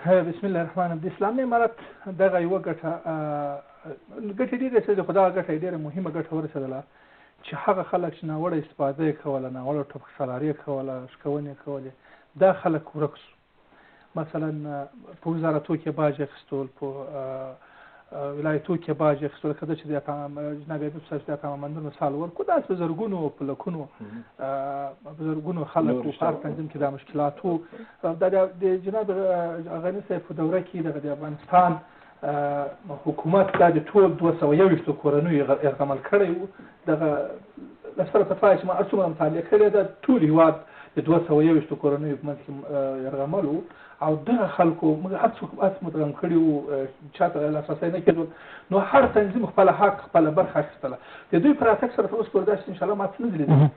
بسم الله الرحمن الرحیم. د اسلامي امارت دغه یوه ګټه، ګټې ډېرې رسېدلې، خو دغه ګټه یې ډېره مهمه ګټه ورسېدله چې هغه خلک چې ناوړه استفاده یې کوله، ناوړه ټوپکسالاري یې کوله، ښکونې یې کولې، دا خلک ورک شو. مثلا په وزارتو کې باج اخیستول، په ولایتو کې باج اخیستول، کله چې د جناب حبیب صاحب د عطا محمد نور مثال ورکړو، داسې په زرګونو، په لکونو، په زرګونو خلک په هر تنظیم کې دا مشکلات وو. دا د جناب غني صاحب په دوره کې دغه د افغانستان حکومت دا د ټول 221 کورنیو یرغمل کړی و. دغه له سره فتوا چې ما هر څومره مطالعه کړې ده، ټول هیواد د 221 کورنیو په منځ کې یرغمل و. او دغه خلکو موږ هر څوک هڅ مدغم کړي وو، چاته لاسرسی نه کېدل، نو هر تنظیم خپل حق، خپله برخه اخیستله. د دوی په راتګ سره تر اوس پورې داسې انشاءالله ما څه نه دي لیدلي.